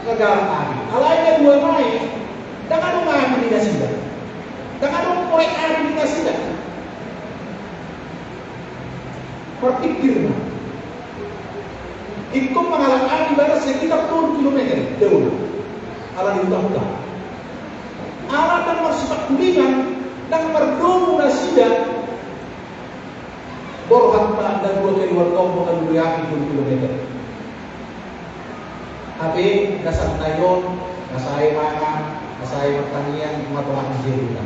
Nunga galak api. Alai na dua nai, ndang adong api di nasida. Ndang adong korek api di nasida. Marpingkir ma. Ingkon mangalap api ibana sekitar tolu kilometer jauh. Ala di huta-huta. Ala ndang marsipangkulingan, ndang mardomu nasida. Borhat ma na dua keluarga on mangalului api tolu kilometer. Hape na sannari on, na sae mangan, na sae martangiang, nunga tolap di jabuna.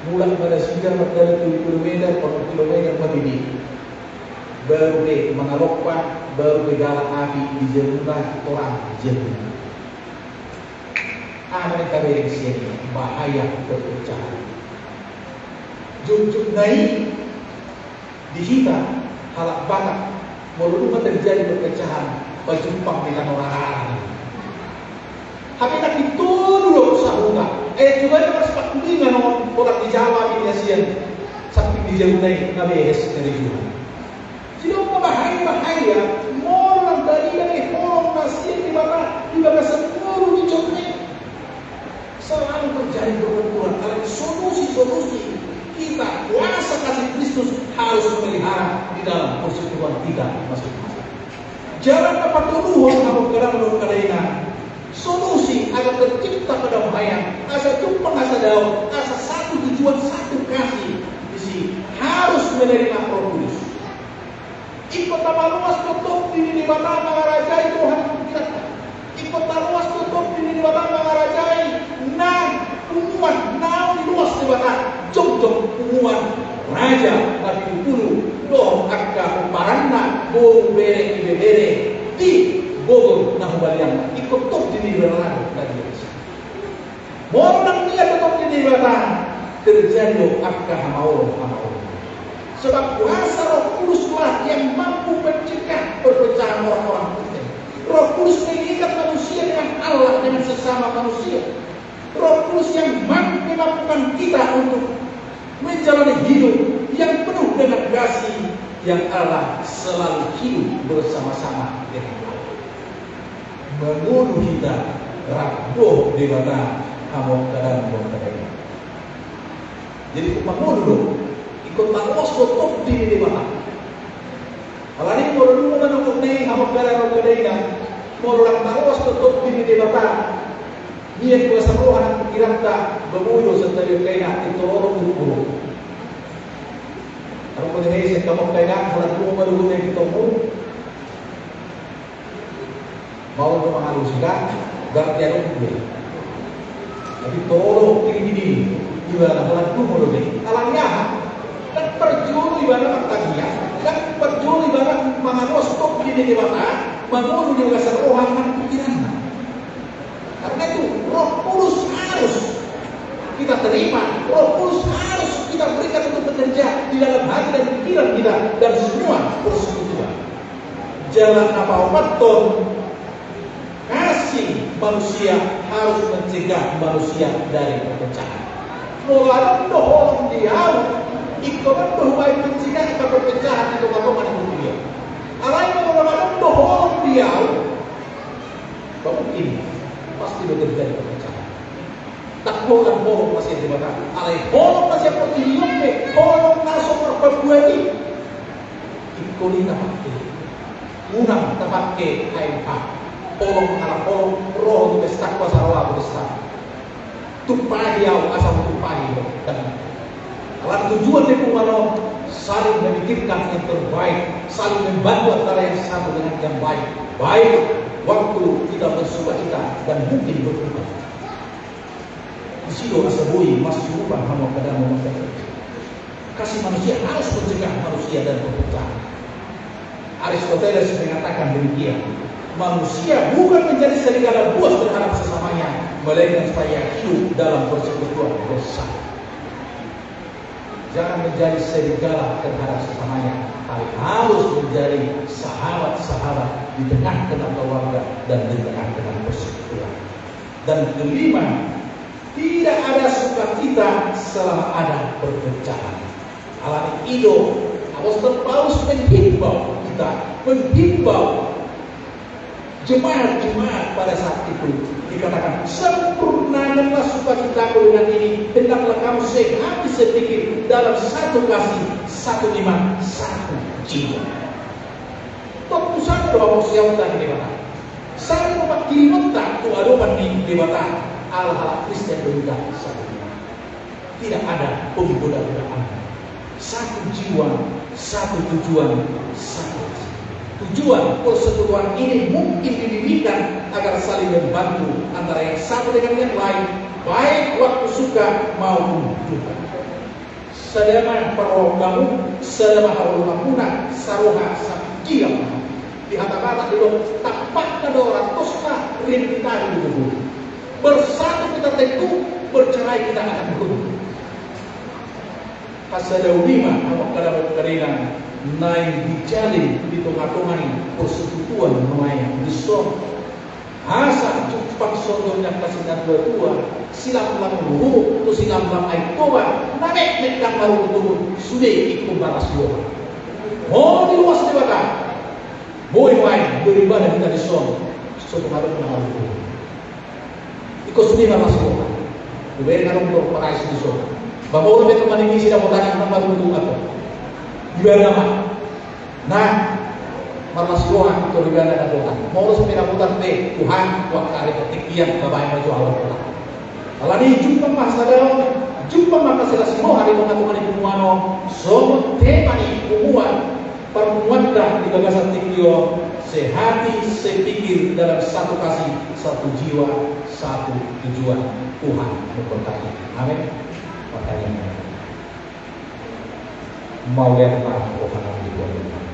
Mulak ma nasida mardalan tolu kilometer, onom kilometer ma bini. Baru pe mangalompa, baru pe galak api di jabuna, torang di jabuna. Aha na tabereng sian i? Bahaya perpecahan. Jotjot nai di hita halak Batak, molo dung terjadi perpecahan, pajumpang di tano rarang. Hape na pintu dulu sahuta. Eh, coba na marsipangkulingan on, orang di Jawa, di Asia. Samping di jabuna i, na beres dari jabuna. Sidok ma bahaya-bahaya, molo ndang tarida be holong na sian Debata di bagasan ngolu ni jolma i. Selalu terjadi perbenturan, alai solusi-solusi hita, kuasa kasih Kristus harus memelihara di dalam persekutuan kita masing-masing. Jalan na patoluhon, hamu angka amang dohot angka inang, solusi agar tercipta kedamaian, asa jumpang, asa dao, asa satu tujuan, satu kasih, disi harus menerima Roh Kudus. Ingkon tamaloas do Tondi ni Debata mangarajai roha nang pingkiranta. Ingkon taloas do Tondi ni Debata mangarajai nang punguan naung diloas Debata, jongjong punguan raja na pitu pulu dohot angka pomparanna, boru, bere, ibebere di Bogor na humaliang. Ingkon Tondi ni Debata do na diloas. Molo ndang niat do Tondi ni Debata, terjadi do angka hamaolon-hamaolon. Sebab kuasa Roh Kuduslah yang mampu mencegah perpecahan orang-orang Kristen. Roh Kudus mengikat manusia dengan Allah, dengan sesama manusia. Roh Kudus yang mampu memampukan kita untuk menjalani hidup yang penuh dengan kasih yang Allah selalu hidup bersama-sama dengan Allah. Mangolu hita rap dohot Debata, hamu angka amang dohot angka inang. Jadi, mangolu do, ingkon taloas do Tondi ni Debata. Alani molo dung manogot na i, hamu angka amang dohot angka inang, molo ndang taloas do Tondi ni Debata, nian kuasa roha nang pingkiranta, baboi do sandari angka inang, pintor olo buruk-buruk. Hamu angka inang, hamu angka inang, molo dung manogot na i, pintor buruk. Mau do mangalusi kan, berarti adong be. Tapi tolo, ini, ini, ibana, holan tumo do be. Alani aha? Ndang parjolo ibana martangiang, ndang parjolo ibana mangaloas Tondi ni Debata, mangolu di bagasan roha nang pingkiranna. Karena itu, Roh Kudus harus kita terima, Roh Kudus harus kita berikan untuk bekerja di dalam hati dan pikiran kita dan semua persekutuan. Jalan na paopathon, kasih manusia harus mencegah manusia dari perpecahan. Molo adong do holong di ahu, ingkon do hubaen mencegah angka perpecahan di tonga-tonga ni huria. Alai molo adong do holong di ahu, mungkin pas holong na sian Debata. Alai holong na sian portibi on pe holong na so marpabuat i. Ingkon i tapake. Unang tapake H M H. Holong ala holong, ro tu pesta, kuasa roha tu pesta. Tumpahi au asa hutumpahi ho. Alana tujuan ni punguan on saling memikirkan yang terbaik, saling membantu antara yang satu dengan yang lain, baik waktu kita bersukacita dan mungkin berduka. Disi do asa boi masiurupan hamu angka damang. Kasih manusia harus mencegah manusia dari perpecahan. Aristoteles mengatakan demikian, manusia bukan menjadi serigala buas terhadap sesamanya, melainkan supaya hidup dalam persekutuan bersama. Jangan menjadi serigala terhadap sesamanya, tapi harus menjadi sahabat-sahabat di tengah-tengah keluarga dan di tengah-tengah persekutuan. Dan kelima, tidak ada sukacita selama ada perpecahan. Alani i do, Apostel Paulus menghimbau kita, menghimbau jemaat-jemaat pada saat itu. Dikatakan, sempurnakanlah sukacitaku dengan ini, hendaklah kamu sehati sepikir dalam satu kasih, satu iman, satu jiwa. Tontu sada do haporseaonta di Debata. Sada do pangkirimanta tu adopan ni Debata, halak Kristen do hita sada. Tidak ada pembedabedaannya. Satu jiwa, satu tujuan, satu kasih. Tujuan persekutuan ini mungkin didirikan agar saling membantu antara yang satu dengan yang lain, baik waktu suka maupun duka. Sada ma parrohaon hamu, sada ma haholonganmuna, saroha sapikiran. Di hata Batak didok, tampakna do rantosta, rim ni tahi do tubu. Bersatu kita teguh, bercerai kita akan runtuh. Hasadaon i ma, angka damang, angka dainang, naeng dijalin di tongatonga ni persekutuan nuaeng dison. Asa jumpang songon ni angka sinatuatua, silamlam luhut tu silamlam Aek Toba, na metmet ndang marungutungut, sude ingkon marlas roha. Molo diloas Debata, boi nuaeng beribadah hita dison, so tung adong na marungutungut. Ingkon sude marlas roha. Hubereng adong do parayos dison. Ba molo pe tung maningisi dapotan i, ndang marungutungut. Ibadah ma. Nah, marlas roha tu ibana dapotan. Molo so pe dapotan pe, Tuhan, tu angka ari partingkian, bahen ma jo au dapotan. Alani i jumpang ma hasadaon, jumpang ma angka silas ni roha di tongatonga ni punguan on, songon tema ni punguan, parpunguanta di bagasan tingki on, sehati sepikir dalam satu kasih, satu jiwa, satu tujuan. Tuhan memberkati. Amin. Pertanyaan. Mauliate ma roha nami di Tuhan.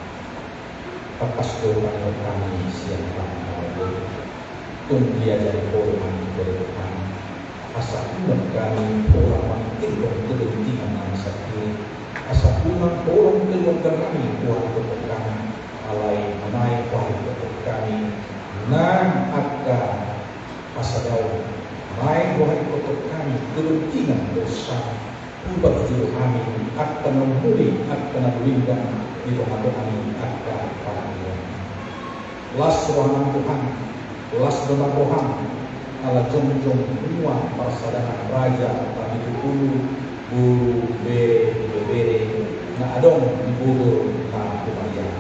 Tangkas do paningot hami sian Tuhan Tuhan. Tung diajari Ho do hami, Tuhan. Asa unang hami holan mangkirhon kepentingan nami sandiri. Asa unang holan keluarga nami, Tuhan, tongtong hami. Alai naeng Ho haringkothon hami nang angka hasadaon. Naeng Ho haringkothon hami kepentingan bersama. Huparjolo hami angka na umuli, angka na denggan di tongatonga ni angka paradaton. Las rohanami Tuhan, las do nang roham, ala jongjong nuaeng parsadaan raja, tapi tu hulu, boru, bere, bebere na adong di Bogor na humaliang.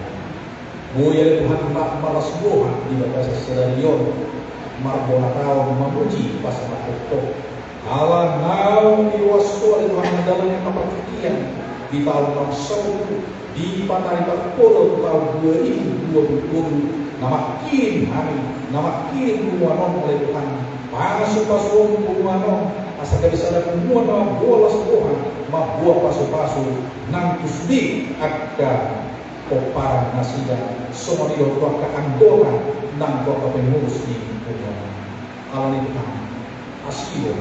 Boi ale Tuhan ma-, marlas roha di bagasan sadari on, marbona taon mamuji, pasahat tongtong. Ala naung diloas Ho ale Tuhan na dalan ni partingkian di taon naung saut, di patari parpolo taon dua ribu dua puluh dua, na mangkirim hami, na mangkirim punguan on ale Tuhan. Pasupasuhon punguan on, asa gabe sada punguan na mamboan las roha, mamboan pasupasu nang tu sude angka pomparan nasida, songon i do tu angka anggota nang tu angka pengurus ni punguan on. Alani i Tuhan, asi do.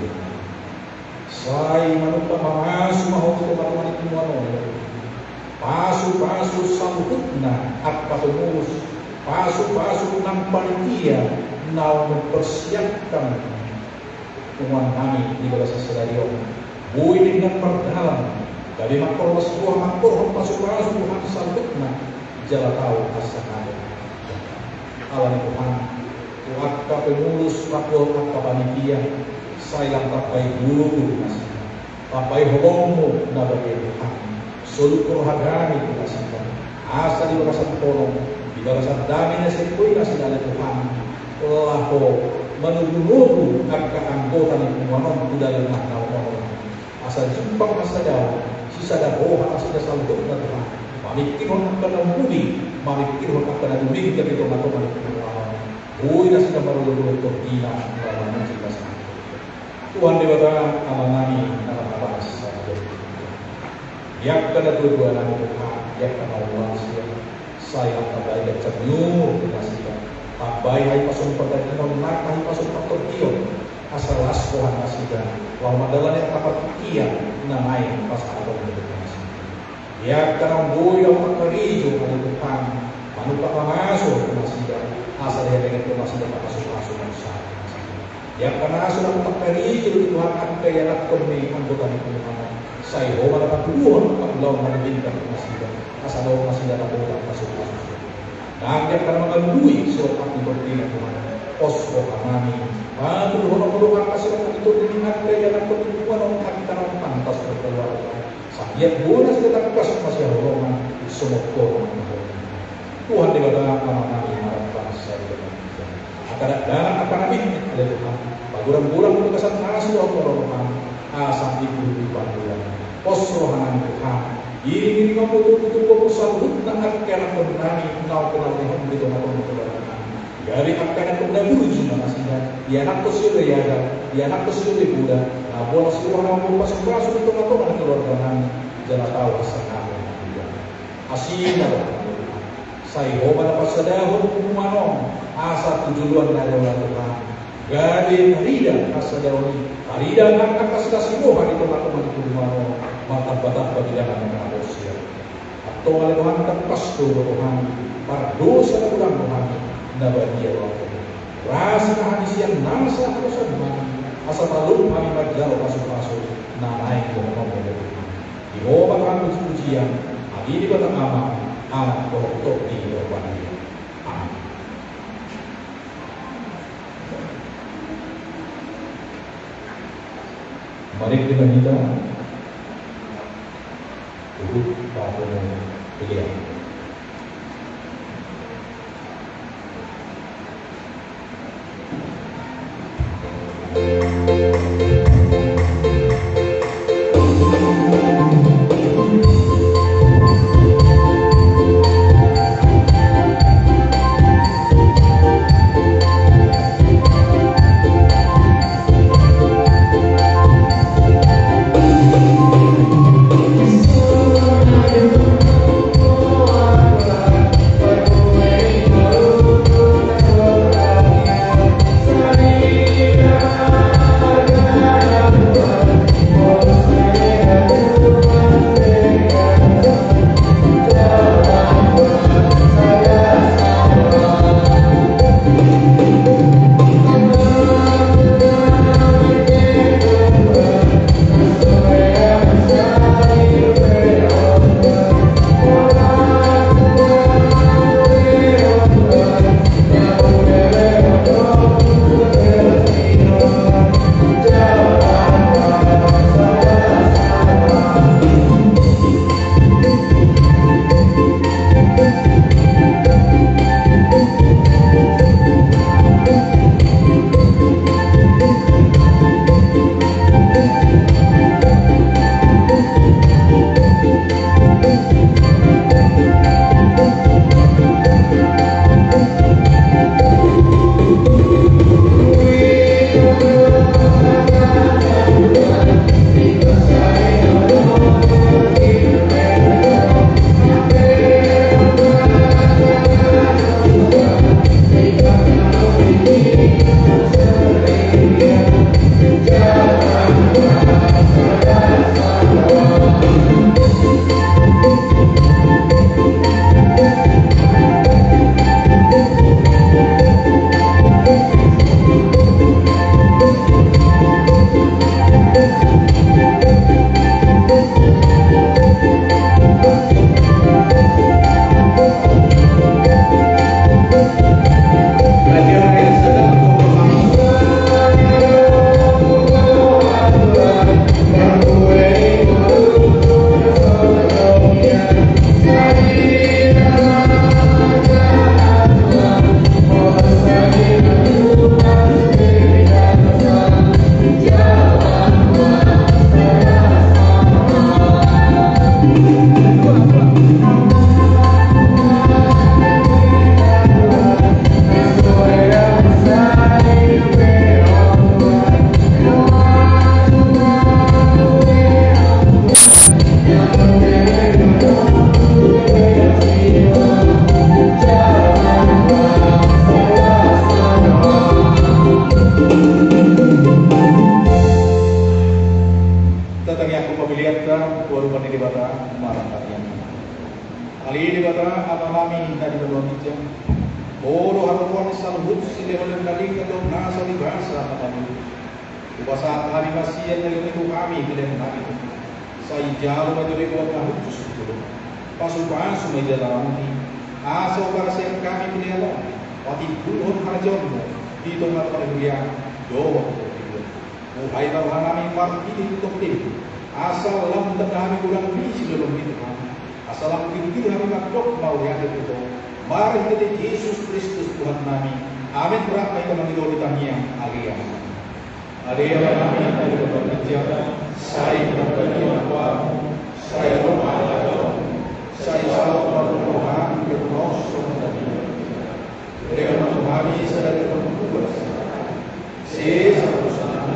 Sai manumpak mamasu ma Ho tu tongatonga ni punguan on. Pasupasu saluhutna angka pengurus, pasupasu nang panitia na mempersiapkan punguan nami di bagasan sadari on. Boi ninna mardalan, gabe mangkorhon las roha, mangkorhon pasupasu Tuhan saluhutna, jala tau hasangapon. Alani i Tuhan, tu angka pengurus, tu angka panitia, Sai lam tambai gogo nasida. Tambai holongmu na badia Tuhan. Solukhon roha nami tu nasida. Asa di bagasan holong, di bagasan dame na sirkoi nasida ale Tuhan. Laho manogunogu angka anggota ni punguan on tu dalan na holong. Asa jumpang nasida, sisada roha nasida saluhutna Tuhan. Mamingkirhon angka na umbudi, mamingkirhon angka na dumenggan di tongatonga ni punguan on. Boi nasida marolopolop tongkina, na manang sida sangkut. Tuhan Debata, Amanami na marhabas saluhut. Di angka na tuatua nami Tuhan, di angka na umur sian, sai angka baik dan cemiur nasida. Tambai hahipason pardalanan, hahipason partondion. Asa las roha nasida, laho mandalani angka partingkian na naeng pasahaton ni Tuhan nasida. Di angka na boi laho mangkarejo ale Tuhan, manumpak mamasu nasida, asa dihadangi Tuhan nasida mangasupasu manusa. Di angka na so laho mangkarejo Tuhan angka ianakhon ni anggota ni punguan, sai Ho ma na patuduhon angka ulaon na bintang nasida, asa adong nasida na boi mangasupasu. Nang di angka na mangandui sirongkap ni tondina Tuhan, pos roha nami, patuduhon Ho do angka sirongkap ni tondi ni angka ianakhon ni punguan on, angka na pantas parkeluarga. Sanggiat bona sitangkas masihaholongan, songon Ho ma na holong. Tuhan Debata Amanami na marhabas saluhut. Angka dakdanak, angka na minit ale Tuhan, paguranggulang tu bagasan nasida Ho Tuhan, asa ingkon di panduan. Pos roha nami Tuhan, iring-iring Ho tu tubutubu saluhutna angka ianakhon nami, naung pinarade Ho di tongatonga ni keluarga nami. Gabe angka na tong na burju ma nasida, ianakhon sian Ho Debata, ianakhon sian Ho Debata, na bolas ni roha na mamboan pasupasu di tongatonga ni keluarga nami, jala tau hasangapon na burju. Asi na roha na burju. Sai Ho ma na pasadahon punguan on, asa tu joloan na ro Tuhan. Gabe tarida hasadaon i, tarida angka silas ni roha di tongatonga ni punguan on, martambatamba bidangan na porsea. Antong ale Tuhan, tangkas do roha nami, pardosa na godang roha nami, na badia roha nami. Rasi ma hami sian nasa hadosaon nami, asa malum hami manjalo pasupasu na naeng dohonon ni Tuhan. Di Ho ma hami pujipujian, asa di Debata Ama, Anak dohot Tondi Porbadia. Amin. Mari kita minta. Huhut pahompu pilihan. Nami na di banua ginjang. Ho do hagogoon ni saluhut silehonlehon na denggan dohot nasa di basa nami. Hupasahat hami ma sian na denggan i tu hami dilehon nami. Sai jalo ma jolo goar na hushus di jolo. Pasupasu ma i jala ramoti. Asa huparsian hami dilehon on patimbulhon harajaonmu di tongatonga ni huria dohot di portibi on. Buhai ma roha nami marhite tu tondi. Asa lam tanda hami godang ni silolom ni Tuhan. Asa lam tingkir hami mandok mauliate tu Ho. Marhite Jesus Kristus Tuhan nami. Amen. Rap ma hita mangido di tangiang Aleluya. Aleluya nami, aleluya. Sai hita tangiang Ho, sai ro ma harajaonmu, sai saut ma roham, bernos songon na di Denggan ma tu hami sada denggan tuas. Sesa urusan nami.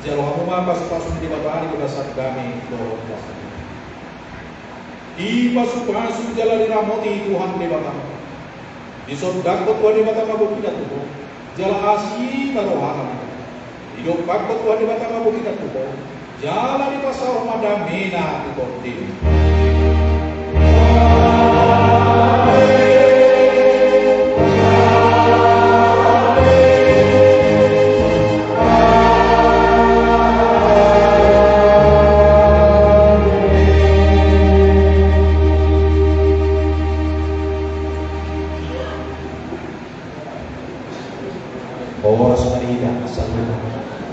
Jalo hamu ma pasupasu ni Debata di bagasan dame dohot basa. Dipasupasu jala diramoti Tuhan Debata. Disondangkon Tuhan Debata ma bogina tu ho, jala asi ma rohana. Didompakkon Tuhan Debata ma bogina tu ho, jala dipasaor ma damena tu tondimi. Horas ma di hita saluhutna.